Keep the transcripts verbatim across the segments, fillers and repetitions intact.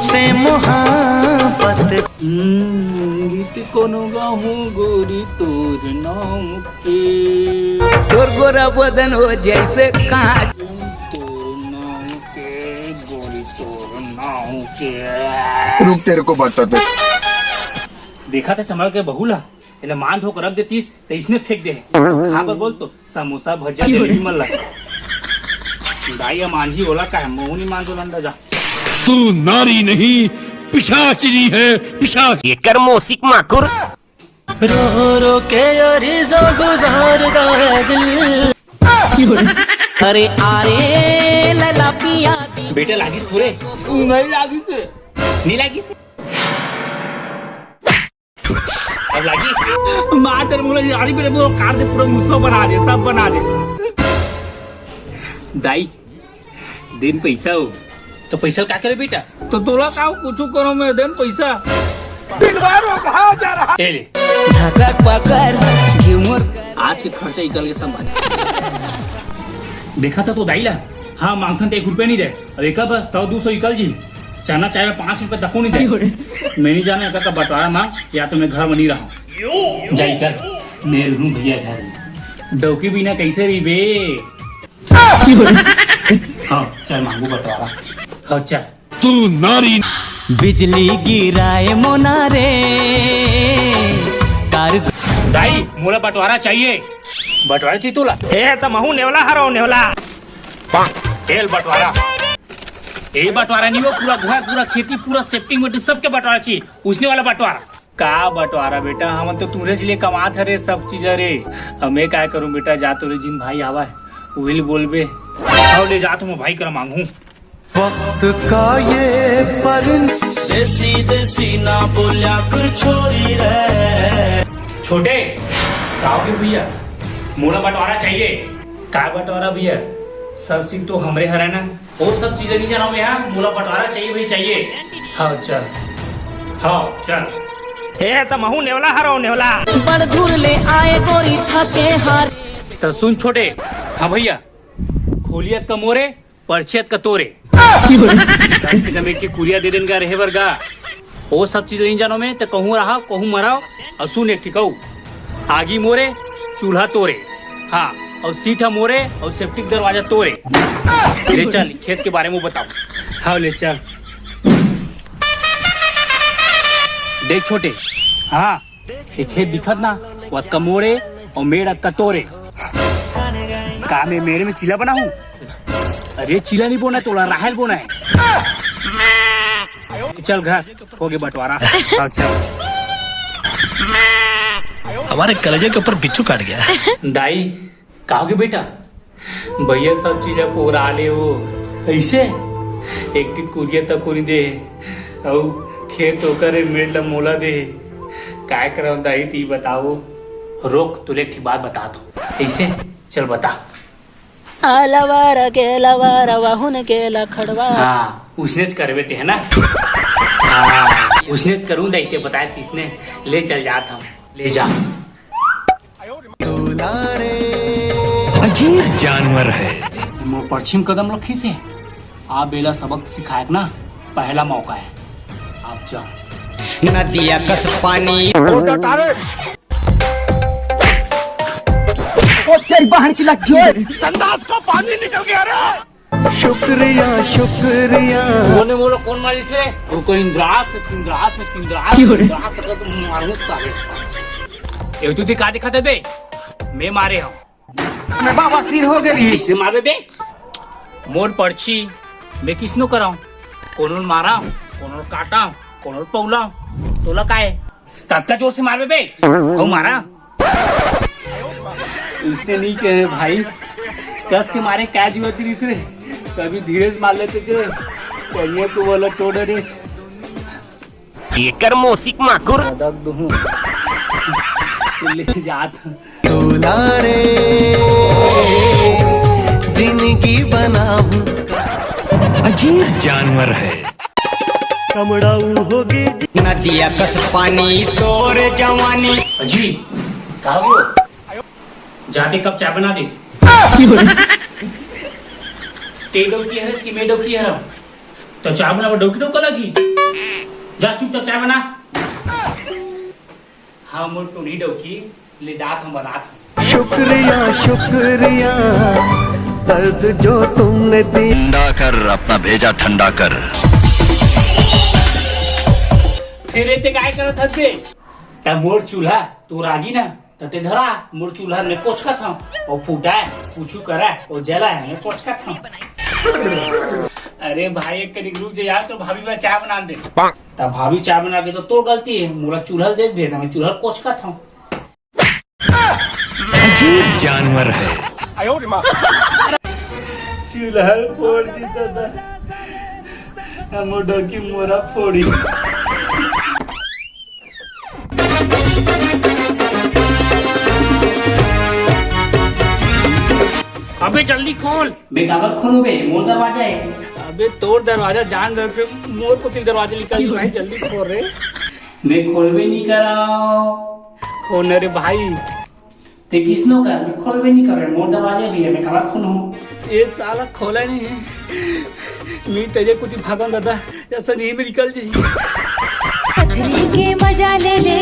से मोहब्बत। हम्म, गीत कोनो गाहूँ गोरी तोर नाम के। तोर गोरा बदन हो जैसे कांच। तोर नाम के गोरी तोर नाम के। रुक, तेरे को बताते। देखा था चमड़ के बहू ला, एला मान धो के रख देतीस, त इसने फेंक दे। खा बर बोल तो, समोसा, भजिया, जलेबी मन ला। दाई, हम मांझी ओला काहे, महू नहीं मांझो लंडा जा। तू नारी नहीं, पिशाचिनी है, पिशाच। एकर मोसिक माकुर। रो रो के यारी जा गुजारदा है दिल। अरे अरे लला पिया दी। बेटा, लागिस थोरे? नहीं लागिस। नहीं लागिस? अब लागिस? मार तेरे मुला यारी मेरे मुंह काट दे, पूरा मुसवा बना दे, सब बना दे। दाई, दिन पैसा हो। तो पैसा का करे बेटा? तो तोला का कुछ करो मैं, देन पैसा। ए ले। धकक पकड़, झिमुर कर। आज के खर्चा निकल के संभाल। देखा था तो दाई ला, हाँ, मांगथन तो एक रुपया नहीं दे। अब एक बस सौ दो सौ निकल जी, चना चाय में पाँच रुपया तको नहीं दे। मैं नहीं जाना का बंटवारा मांग, या तो मैं घर में नहीं रहा। जाई कर, मैं रहूं भैया घर में। डौकी बिना कैसे रही बे? हाँ, चल मांगू बंटवारा। हाँ, चल। तू नारी। बिजली गिराए मोना रे, कार। दाई, मोला बंटवारा चाहिए। बंटवारा चाहिए तोला? ए, त महू नेवला हरो, नेवला। तेल बंटवारा। ए बंटवारा नहीं हो, पूरा घर, पूरा खेती, पूरा सेफ्टी में सबके बंटवारा चाहिए। उसने वाला बंटवारा। का बंटवारा बेटा, हमन तो तुमरे से लिए कमात हरे सब चीज रे। अब मैं काय करूं बेटा, जा तोरे जिन भाई आवा है, उही ले बोलबे। आओ ले जा, तुम भाई कर मांगू। वक्त का ये परिंद। देसी देसी ना बोल्या कर छोरी रे। छोटे, का होगे भैया, मोला बंटवारा चाहिए। का बंटवारा भैया, सब चीज तो हमरे हरे ना। और सब चीजें नहीं जाना मैं, हाँ, मोला बंटवारा चाहिए भाई, चाहिए। हाँ, चल। हाँ, चल। ए, त महू नेवला हरो, नेवला। बड़ दूर ले आए गोरी थके हार। त सुन छोटे, हाँ भैया, खोलियत का मोरे, परछियत का तोरे। कम से कम एक के कुरिया दे देन का रहे बर गा। वो सब चीज नहीं जानो मैं, त कहूँ रहा, कहूँ मराओ, और सुन एक ठिकाऊ। आगी मोरे, चूल्हा तोरे। हाँ, और सीट ह मोरे, और सेप्टिक दरवाजा तोरे। ले चल, खेत के बारे में बताओ। हाँ, ले चल। देख छोटे, हाँ, ये खेत दिखत ना, वो अतका मोरे और मेड़ अतका तोरे। का मैं मेड़ में चीला बना हूँ? अरे चीला नहीं बोना है, तोला राहेल बोना है। चल घर, हो गया बंटवारा। हाँ, चल। हमारे कलेजे के ऊपर बिच्छू काट गया। दाई, का होगे बेटा? भैया सब चीज अब ओरा ले वो। ऐसे? एक टिक कुरिया तक कोनी दे। अउ खेत ओकर हे, मेड़ ल मोला दे। काय करव दाई, ती बताओ। रोक, तुले एक ठी बात बता दो। ऐसे? चल बता। आलवार के लवार वहुन के लखड़वा। हाँ, उसनेच करबे ते, है ना? हाँ, उसनेच करूँ दाई, ते बताए तिसने। ले चल जात हम, ले जा। अजीब जानवर है। मोर परछी म कदम रखिस हे, आ बेला सबक सिखाएक ना पहला मौका है। आप जाओ। नदिया कस पानी। ओ तेरी बहन की लग गई। संडास का पानी निकल गया रे। शुक्रिया, शुक्रिया। मोने मोला कोन मारिस रे? रुको, इंद्रास, इंद्रास, इंद्रास, इंद्रास का तो मारूं साले। ए, तू का दिखा दे बे? मैं मारे हूँ। मैं बाबा सिर हो गई। किसने मारे बे? मोर परछी, मैं किसनो कराऊं? कोनो ल मारा, कोनो ल काटा, कोनो ल पौला, तोला काय? ततका जोर से मारबे बे। अउ मारा। उसने नहीं कहे भाई, कस के मारे क्या जुआ तिरिस रे। कभी धीरे से मार लेते चे। कन्या को बोला तोड़ रे। एकर मोसिक माकुर। दग दुहूं। ले जात। तोला रे, जिंदगी बनाऊं। अजीब जानवर है। कमड़ाऊ होगे। नदिया कस पानी तोर जवानी। अजी, का हो? जाते कप चाय बना दे। तेडो की हरज की मेडो की हरम। त चाय बनाबे डौकी डौका लगी। जा चुपचाप चाय बना। हाँ, मोर टोनी डौकी, ले जात हूँ, बनात हूँ। शुक्रिया, शुक्रिया, दर्द जो तुमने दी। ठंडा कर, अपना भेजा ठंडा कर। फेर एते काय करत हस बे? त मोर चूल्हा तोर आगी ना, त ते धरा, मोर चूल्हा में पोचकत हूँ, अउ फूटा है, कुछु करा, अउ जला है, मैं पोचकत हूँ। अरे भाई, एक कनिक रुक जा यार, तोर भाभी बर चाय बना दे। त भाभी चाय बना के तो तोर गलती है, मोला चूल्हा दे दे, त मैं चूल्हा पोचकत हूँ। अजीब जानवर है। चूल्हा फोड़ दी दादा, हम डौकी मोरा फोड़ी। अबे जल्दी खोल। बे काबर खोलूं बे, मोर दरवाजा है। अबे तोर दरवाजा जान रहे, मोर कोती दरवाजा निकल गया भाई, जल्दी खोल रे। मैं खोलबे नहीं कराओ। खोल न रे भाई। ते किसनो कर, मैं खोलबे नहीं कर रहे, मोर दरवाजा भी है, मैं काबर खोलूं? ये साला खोला नहीं है। मैं तेरे कोती भागन दादा, ऐसा नहीं में निकल जाए। पथरी के मजा ले ले।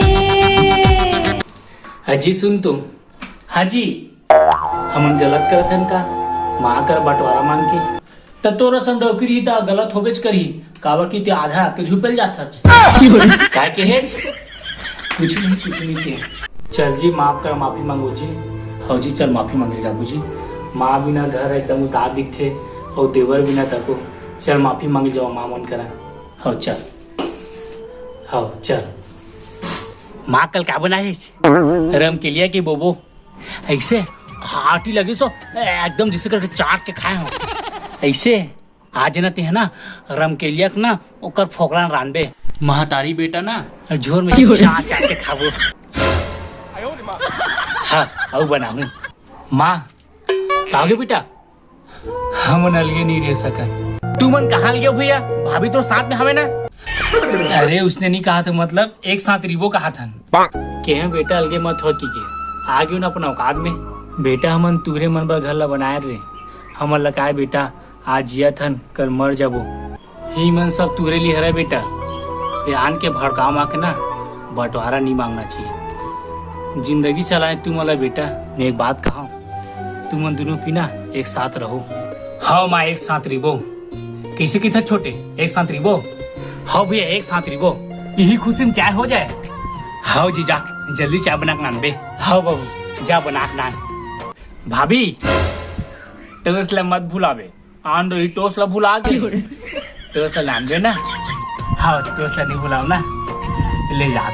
अजी सुन तो। हाँ जी। हमन गलत करत हन का? माँ कर बंटवारा मांग के। त तोर असन डौकी रही त गलत होबेच करही, काबर कि ते आधा रात के झुपेल जाथच। काय कहेच? कुछ नहीं, कुछ नहीं के। चल जी, माफ कर, माफी मांगो जी। हौ जी, चल माफी मांगे जाबू जी। माँ बिना घर एकदम उदास दिखथे, अउ देवर बिना तको। चल माफी मांगे जाओ माँ मन करा। हौ चल, हौ चल। माँ कल का बनाए? रमकेलिया के बोबो। ऐसे खाटी लगी सो, एकदम जिसे करके चाट के खाए हो। ऐसे आज ना ते है ना, रमकेलिया के ना ओकर फोकला रांधबे। महतारी बेटा ना झोर में चाट चाट के खाबो। हाँ, अउ बनाहूँ। माँ, का होगे बेटा? हमन अलगे नहीं रह सकत। तुमन कहाँ अलगे हो भैया? भाभी तो साथ में हवे ना। अरे उसने नहीं कहा था, मतलब एक साथ रिबो कहा था। के हैं बेटा, अलगे मत हो की के। आ गयो ना अपन औकात में। बेटा हमन तुहरे मन बर घर ला बनाए रे। हमन ला काय बेटा, आज जियत हन, कल मर जाबो। ही मन सब तुहरे लिए हरय बेटा। ये आन के भड़काव मा के ना बंटवारा नहीं मांगना चाहिए। जिंदगी चलाए तुमन ला बेटा, मैं एक बात कहा, तुमन दोनों की ना एक साथ रहो। हव माँ, एक साथ रिबो। कैसे किथा छोटे, एक साथ रिबो? हव भैया, एक साथ रिबो। यही खुशी में चाय हो जाए। हव जीजा, जल्दी चाय बना के नानबे। हव बाबू, जा बना के नान। भाभी, टोस ला मत भुलाबे। आन रही टोस ला भुला के। टोस ला नानबे ना। हव, टोस ला नहीं भुलाओ ना। ले जात।